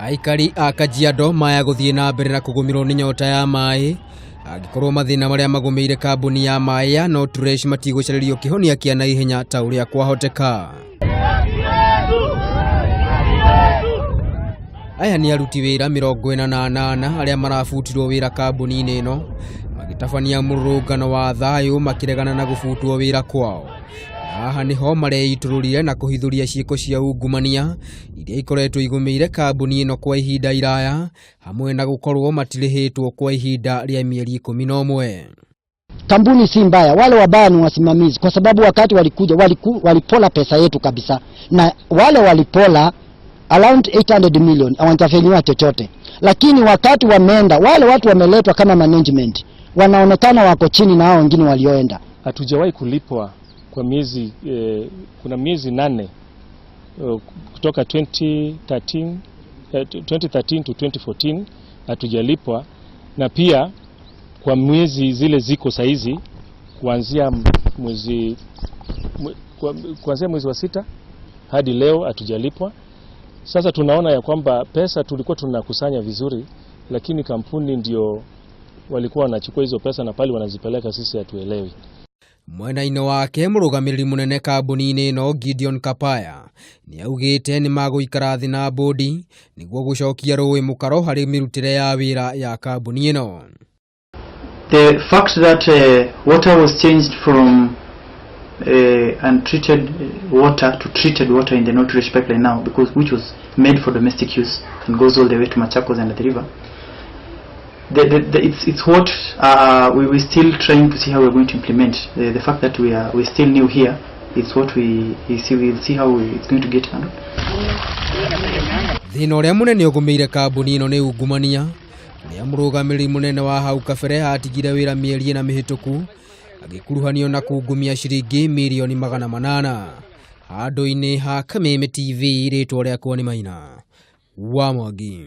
Aikari a Kajiado maya gũthiĩ na mbere na kũgũmĩrwo nĩ nyota ya maĩ angĩkorwo mathĩna marĩa magũmĩire kambuni ya maĩ ya Notresh matigũcarĩrio kĩhonia kĩa naihenya ta ũrĩa kwahoteka. Aya nĩ aruti wĩra 48 arĩa marabutirwo wĩra kambuni-inĩ ĩno magĩtabania mũrũrũngano wa thayũ makĩregana na gũbutwo wĩra kwao. Haha nĩho mareitũrũrire na kũhithũria ciĩko cia ungumania iria ikoretwo igũmĩire kambuni ĩno kwa ihinda iraya hamwe na gũkorwo matirĩhĩtwo kwa ihinda rĩa mĩeri 11. Kampuni si mbaya, wale wabaya ni wasimamizi, kwa sababu wakati walikuja walipola pesa yetu kabisa, na wale walipola around 800 million hawajafanyiwa chochote, lakini wakati wameenda wale watu wameletwa kama management wanaonekana wako chini na hao wengine walioenda. Hatujawahi kulipwa kwa miezi kuna miezi 8 kutoka 2013 to 2014 hatujalipwa, na pia kwa miezi zile ziko saizi kuanzia mwezi wa 6 hadi leo hatujalipwa. Sasa tunaona ya kwamba pesa tulikuwa tunakusanya vizuri, lakini kampuni ndio walikuwa wanachukua hizo pesa na pale wanazipeleka, sisi hatuelewi. Mwena-inĩ wake mũrũgamĩrĩri mũnene kambuni-inĩ ĩno Gideon Kapaya nĩ augĩte nĩ magũikara thĩ na bodi nĩguo gũcokia rũĩ mũkaro harĩ mĩrutĩre ya wĩra ya kambuni ĩno. The fact that water was changed from untreated water to treated water in the North pipeline now, because which was made for domestic use and goes all the way to Machakos and the river. It's what we're still trying to see how we're going to implement. The fact that we're still new here, it's what we see. We'll see how it's going to get handled. Thĩna ũrĩa mũnene ũgũmĩire kambuni ĩno nĩ ungumania ũrĩa mũrũgamĩrĩri mũnene wa hau kabere atigire wĩra mĩeri 4 mĩhĩtũku agĩkuruhanio na kungumia ciringi mirioni 800. Handũ-inĩ ha Kameme TV, rĩtwa rĩakwa nĩ Maina wa Mwangi.